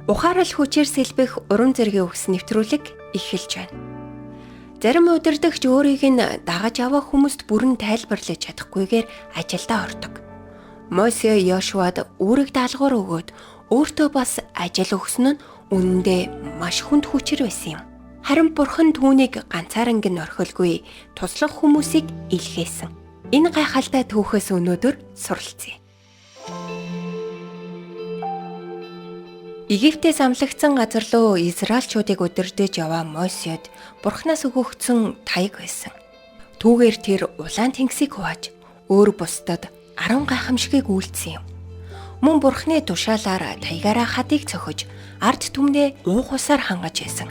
Ухаарал хүчээр сэлбэх урам зоригийн үгс нэвтрүүлэг эхэлж байна. Зарим удирдагч өөрийг нь дагаж явах хүмүүст бүрэн тайлбарлаж чадахгүйгээр ажилдаа ордог. Мосе Йошуад үүрэг даалгавар өгөөд өөртөө бас ажил өгсөн нь үнэндээ маш хүнд хүчээр байсан юм. Харин Бурхан түүнийг ганцааранг нь орхилгүй туслах хүмүүсийг илгээсэн. Энэ гайхалтай түүхээс өнөөдөр суралцъя. Египтээс амлагдсан газар руу Израильчуудыг удирдах яваа Мосед Бурханаас өгөгдсөн таяг байсан. Түүгээр тэр улаан тэнгисийг хувааж өөр бусдад 10 гайхамшигыг үйлдсэн юм. Мөн Бурханы тушаалаар таягаараа хадыг цохиж ард түмнээ уух усаар хангаж байсан.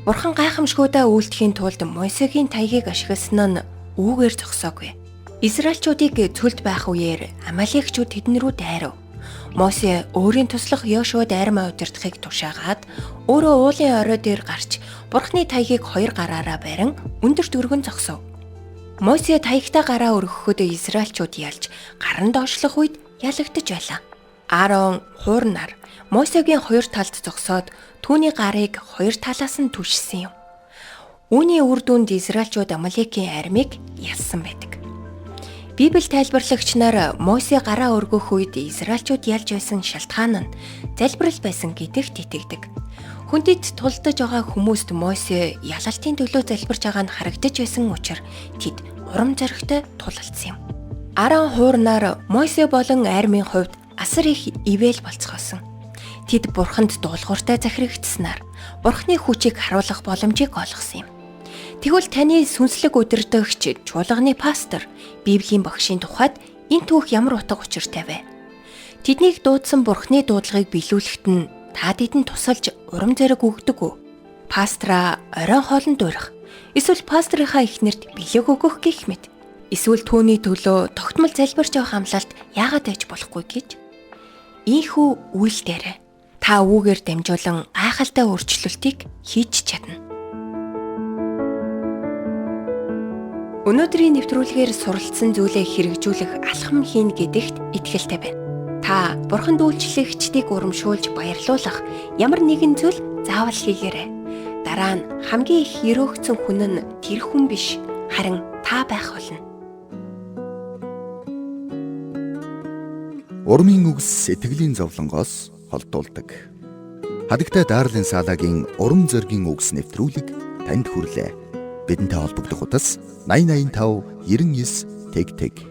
Бурхан гайхамшгуудаа үйлдэхийн тулд Мосегийн таягийг ашигласан нь үүгээр зогсоогүй. Израильчуудыг цөлд байх үеэр Амалекчүүд тэдэн рүү дайрав. Мосе өөрийн туслах Йошуад армаа удирдахыг тушаагаад өөрөө уулын орой дээр гарч Бурхны таягийг хоёр гараараа барин өндөрт өргөн зогсов. Мосе таягтай гараа өргөхөд Израильчууд ялж гаран доошлох үед ялагдаж байлаа. Аарон хуурнаар Мосегийн хоёр талд зогсоод түүний гарыг хоёр талаас нь түшсэн юм. Үүний үр дүнд Израильчууд Амалекийн армийг ялсан байдаг. Библи тайлбарлагч нар Мосе гараа өргөх үед Израильчууд ялж байсан шалтгаан нь залбирал байсан гэдэгт итгэдэг. Хүндэд тулдаж байгаа хүмүүст Мосе ялалтын төлөө залбирч байгаа нь харагдаж байсан учраас тэд урам зоригтой тулалдсан юм. Арон хуурнаар Мосе болон армийн хувьд асар их ивэл болцгоосон. Тэд бурханд дуулууртай захирагдсанаар бурхны хүчийг харуулах боломжийг олгосон юм. Тэгвэл таны сүнслэг удирдагч, чуулганы пастор, Библийн багшийн тухайд энэ түүх ямар утга учиртай вэ? Тэднийг дуудсан Бурхны дуудлагыг биелүүлэхэд нь та тэдэнд тусалж урам зориг өгдөг үү? Пастраа оройн хоолнд урих, эсвэл пастрынхаа эхнэрт бэлэг өгөх гэх мэт. Эсвэл түүний төлөө тогтмол залбирч явах амлалт яагаад байж болохгүй гэж? Ийхүү үйл дээр та үүгээр дамжуулан гайхалтай өөрчлөлтийг хийж чадна. Өнөөдрийн нэвтрүүлгээр суралцсан зүйлээ хэрэгжүүлэх алхам хийнэ гэдэгт итгэлтэй байна. Та Бурханд үйлчлэгчдийг урамшуулж баярлуулах ямар нэгэн зүйл заавал хийгээрэй. Дараа нь хамгийн их ерөөгдсөн хүн нь тэр хүн биш, харин та байх болно. Урмын үгс сэтгэлийн зовлонгоос холдуулдаг. Хадагтай Дарлин Салагийн урам зоригийн үгс нэвтрүүлэг танд хүрлээ. Бидэнтэй холбогдох утас 8085 99 тэг тэг.